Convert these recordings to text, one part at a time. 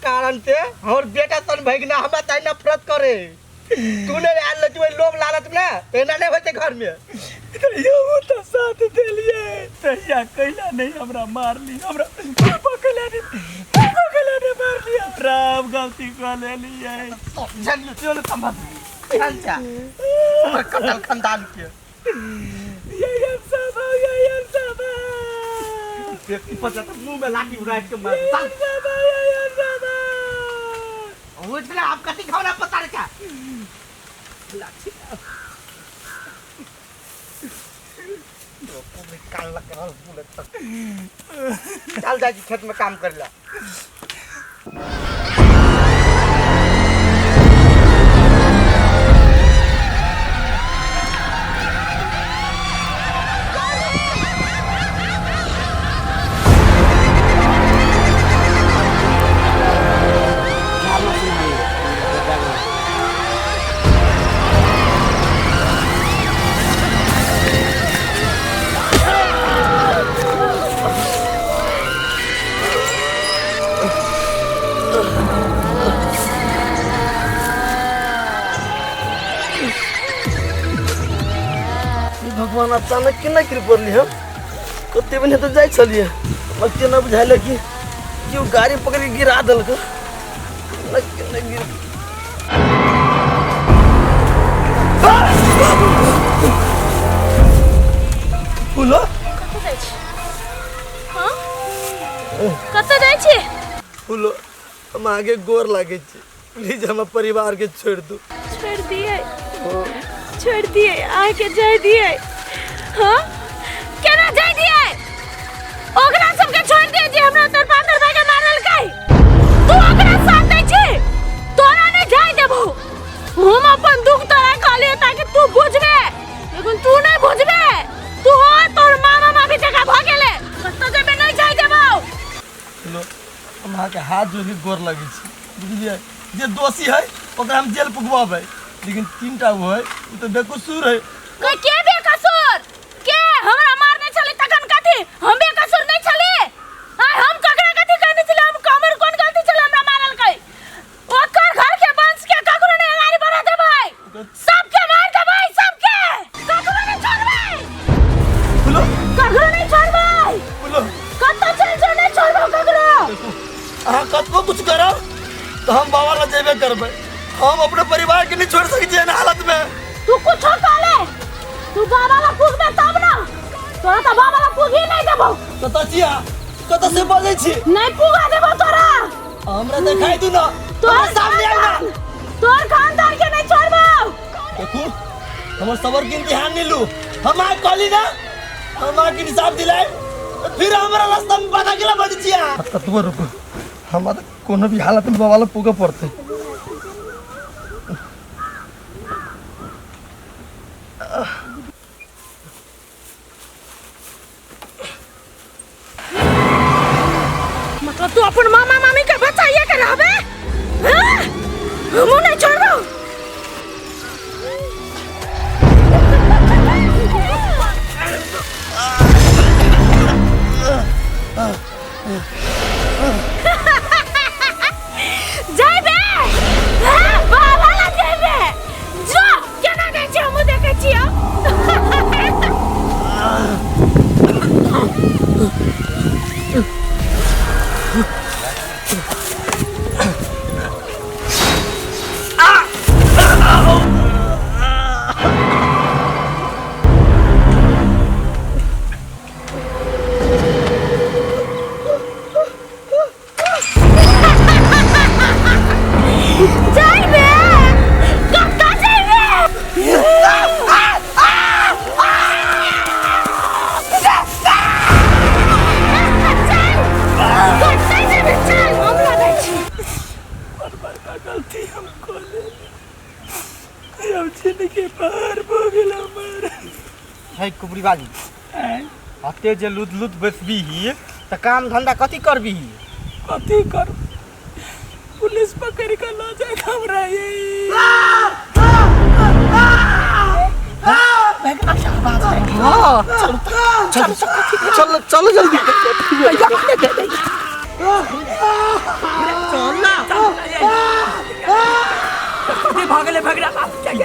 कारण से हमर बेटा सन भगना हमरा ताई नफरत करे। तू नहीं आयल रहती वही लोभ लालच में तो एना नहीं होते घर में। तैयो वो तो साथ देलिए, तैया कैला नहीं हमरा मारली, हमरा पापा कैला नहीं, पापा कैला नहीं मारली, हमरा हम गलती कर लेलिए। चल चल संभल चल जा हमर कटल खानदान के। यही हम सब हो, यही हम सब हो। व्यक्ति पर जाता मुंह में लाठी उड़ा के मार। यही हम सब हो, यही हम सब हो। उठ ना, आप कथी खाना पता रे क्या? लाठी। कान लग रहा बोले तक। चल जा जी खेत में काम कर ला। भगवान अचानक केना गिर पड़ली हम? कते बने तो जाय छलिए, हमरा केना बुझायल कि केओ गाड़ी पकड़ के गिरा देलक। केना केना गिर फूलो कतऽ जाइ छी? हाँ? कतऽ जाइ छी? फूलो हम आगे गोर लागे छी, प्लीज हमर परिवार के छोड़ दू। छोड़ दिए, छोड़ दिए, अहाँके जाय दिए। हाँ? केना जाय दिए? ओकरा सबके छोड़ दिए जे हमरा तड़पा तड़पा के मारलकै। तू ओकरा साथ दै छी, तोरा नहि जाय देबौ। हम अपन दुख तोरा कहलियै ताकि तू बुझबे, लेकिन तू नहि बुझबे। तू हो तोर मामा मामी जकाँ भऽ गेलै, कतऽ जेबे नहि जाय देबौ। फूलो हम अहाँके हाथ जोड़ के गोर लगै छी, बुझलियै? जे दोषी है ओकरा हम जेल पुगवाबै, लेकिन तीन टा वो है ओ तऽ बेकसूर है। के के बेकसूर? के हमरा मारने छलै तखन कथी हम बेकसूर नहि छली? आइ हम ककरा कथी कहने छली? हम हमर कोन गलती छलै हमरा मारलकै? ओकर घर के वंश के ककरो नहि अगाड़ी बढ़ा देबै, सबके मार देबै, सबके ककरो नहि छोड़बै। बोलो ककरो नहि छोड़बै। बोलो कतऽ चलि जो, नहि छोड़बौ ककरो। अहाँ कतबो कुछ करब तऽ हम बाबा लग जेबे करबै। हम अपने परिवार के नहीं छोड़ सकै छियै एहन हालत में। तू कुछो कहले, तू बाबा लग पुगबे तब ना, तोरा तऽ बाबा लग पुगी नहि देबौ। कतऽ छी अहाँ? कतऽ से बजै छी? नहि पुगा देबौ तोरा। हमरा देखाई दू ना, तोर हमरा सामने आउ ना। तोर खानदान के नहीं छोड़बौ। देखू हमर सबर के इम्तिहान नहीं लू। हम आग कहली ना, हम आग के इंसाफ दिलाए फिर हमरा रास्ता में बाधा केला बड़ी छी अहाँ? कतबो रुकू, हमरा तऽ कोनो भी हालत में बाबा लग पुगऽ पड़तै। मतलब तू अपन मामा मामी के बचाइए के रहबे? हाँ? हमहूँ नहीं छोड़बौ। जइबे? हाँ, बाबा लग जइबे। जो केना जाइ छै हमहूँ देखै छियौ। जाइबे? कतऽ जाइबे? चल, कतऽ जेबे? चल, हम लगै छी। बड़ बड़का गलती हम कऽ लेली, हम जिंदगी पार भऽ गेल हमर। है कुबरी बाली, अते जे लुद लुद बैसबीही तऽ काम धंधा कथी करबीही? कथी करू, पुलिस पकड़ के लऽ जायत हमरा। ये चलो चलो चलो जल्दी। चल ना।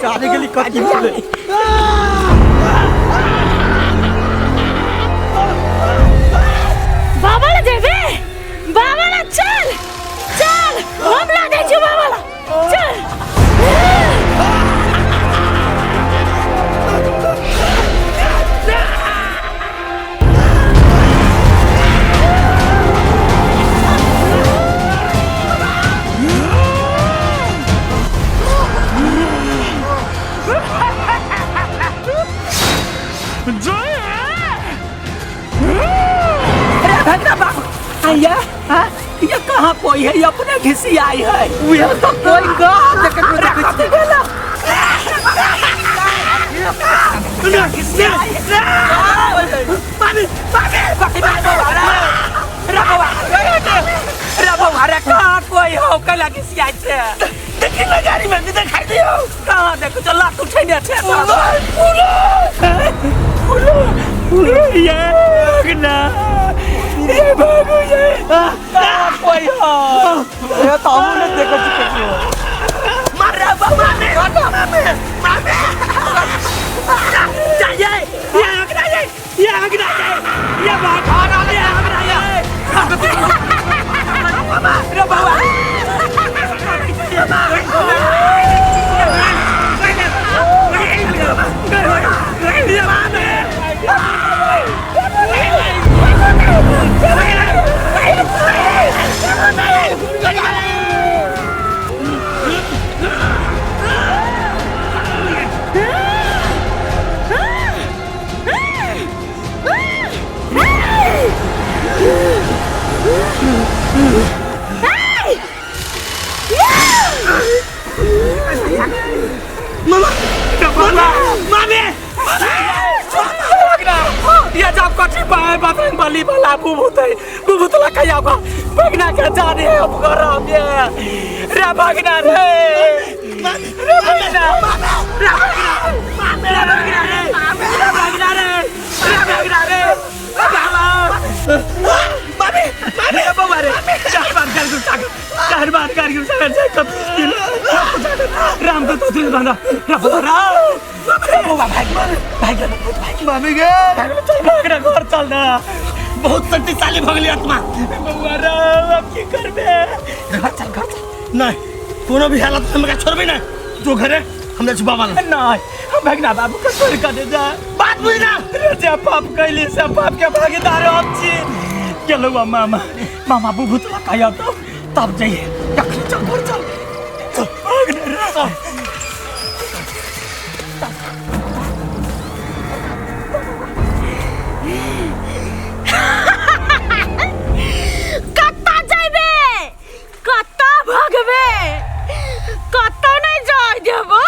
जाने के लिए कथी बोले बाबा ला जेबे बाबा ला चल चल हम ला दे छु बाबा ला चल अरे भगना बाबू आइया हाँ ये कहाँ कोई है ये अपने घिसी आई है उहे तो कोई कहाँ देखे अरे कथी भेला कहाँ कोई हो कैला घिसी आई छे देखी ना गाड़ी में दिखाई दियो कहाँ देखो चल लात उठेने छे ये अगना ये भागो ये कहाँ कोई हो ये तो हम ने देखो छी मारा बाबा ने मामे मामे जाइए ये अगना ये ये अगना ये ये भाग ये अगना ये रे बाबा ये जब कथी पाए बजरंग बली वाला बुबुत है बुबुतला कहिया का भगना के जाने है अब गरम ये रे भगना रे रे भगना रे भगना रे भगना रे रे भगना रे रे भगना रे बाबा मामी मामी बाबा रे चार बार कर गुस्सा चार बार कर गुस्सा कर जाए कब राम तो तुझे बांधा रे बाबा राम भाग भाग भाग मामी गे चल भागना घर चल ना बहुत शक्तिशाली भऽ गेलै आत्मा बउआ रे अब की करबे घर चल घर चल नहीं कोनो भी हालत में हमरा छोड़बै नहीं जो घरे हमरा छी बाबा लग नहीं हम भगना बाबू के छोड़ के दे जा बात बुझ ना रे जे पाप कैली से पाप के भागीदार हम छी गेलौ मामा मामा बुबू तोरा कहिया तब तब जाइए अखनी चल घर चल चल भागने रे कत्ता जाइबे कत्ता भगबे कत्ता नहीं जाय देबो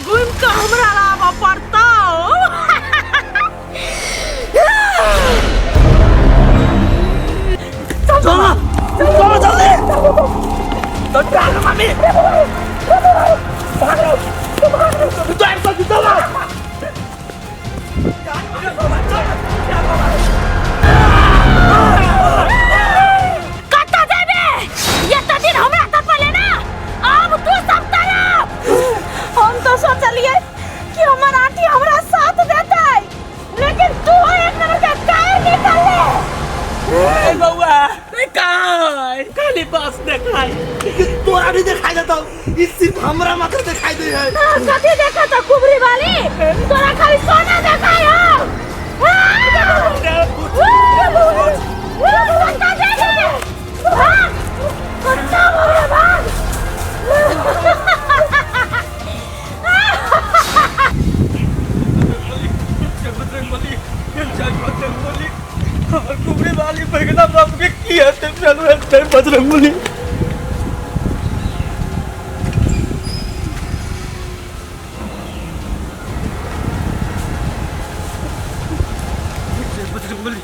घुमि के हमरा लाबऽ पड़तौ चलो चलो जल्दी चलो मामी चलो कत्ता जाइबे एते दिन हमरा तपले ना अब तू सब तरफ हम तो सोचलिए कि हमर आंटी हमरा साथ देतै लेकिन तू एक नंबर के काहे निकलले ए बउआ ए कहाँ है? खाली बस देखाई तोरा भी दिखाई देता ई सिर्फ हमरा मात्र दिखाई दे है कथी देखा तो कुबरी वाली तोरा खाली सोना देखाई हो कत्ता जाइबे भाग कत्ता भगरे भाग बजरंगबली हमर कुबरी वाली भगना बाबू के की हेतै चलू हेतै बजरंगबली बजरंगबली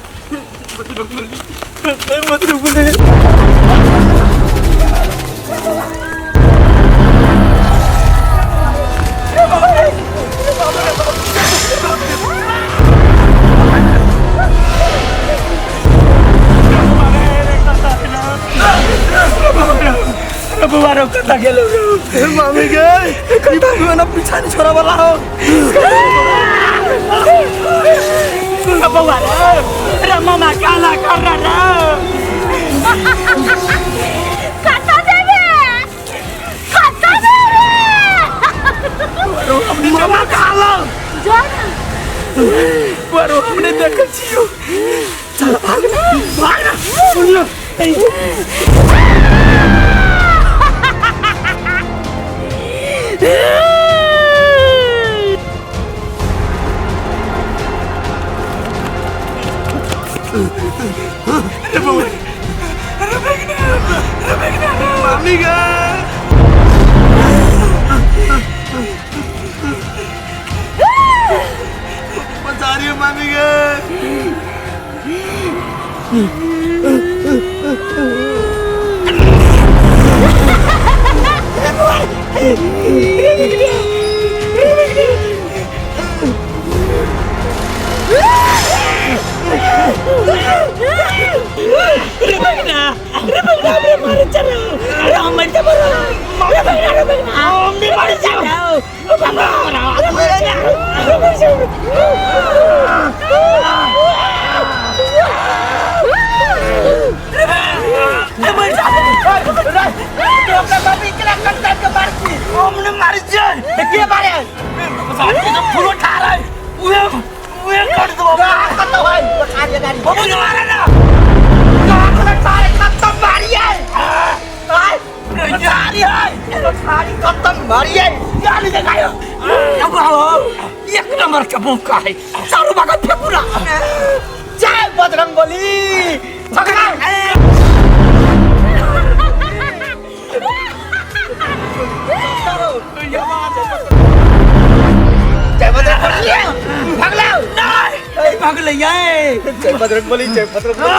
बजरंगबली बजरंगबली बउआ रो कतऽ गेलौ रौ मामी गे कता ना पीछा नहीं छोड़ा वाला हो। बउआ रे, रे मामा काला कर रहा रे। कत जेबे, कत जेबे? मामा काला जो ना। बरो हमने देखल छियो। चल भाग ना, भाग ना। सुन। रे बउआ, रे भगना, रे भगना। मामी गे। बचा रही हो मामी गे। रे भगना, रे भगना, रे मारे चलो। अरे हम मर जा बरो। रे भगना, रे भगना, हम भी मर जाओ। ओ बाबा, रे भगना, रे मर जाओ। रे मर जाओ। तू अपना मम्मी के कट काट के मार छी। हमने मारी जाए। के मारे? साथी तो फूल उठा रहा है। उहे उहे कट दो बाबा। कत भाई बता दे गाड़ी। बाबू जो आ रहा ना। सारे खत्म मारी है। आय सारी है। सारी खत्म मारी है। गाली देखायो। अब आओ, एक नंबर के मौका है। चारों बगल फेंकुरा। जय बजरंग बली। भगना। जय बजरंग बली। भगला। नहीं भागले ये। जय बजरंग बली, जय बजरंग बली,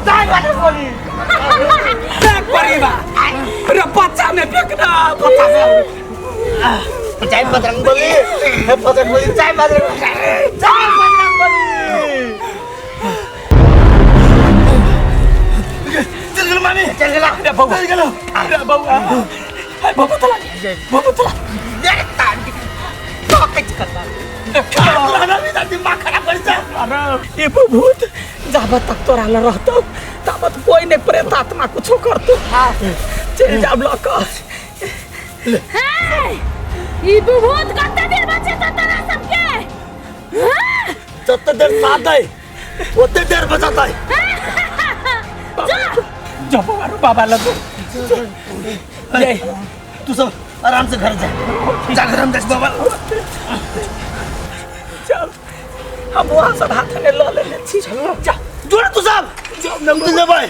जय बजरंग बली। देख परिवार, रे बच्चा में फेंकना, बच्चा में। जय बजरंग बली, जय बजरंग बली, जय बजरंग, जय बजरंग बली। चल गेलो मामी। चल गेला। रे बउआ, चल गेलो। रे बउआ, हे बबू तला, बबू तला। देख तान तो कच करता। तोरा भी दिमाग खराब कर जा। अरे ये भूत जाबत तक तोरा ल रहतो ताबत कोई नहीं प्रेत आत्मा कुछो करतो। चल जाब लक। हे, ई भूत कते देर बचेतो तोरा सबके? हाँ? जत्ते देर साथ है उतने देर बचाता है। जा। जब बाबा लग ले, तू सब आराम से घर जा। जा घर हम बाबा। चल हम वहां सब हाथ में ल लेने छी। जा जोड़ तू सब। जाओ तुझे भाई।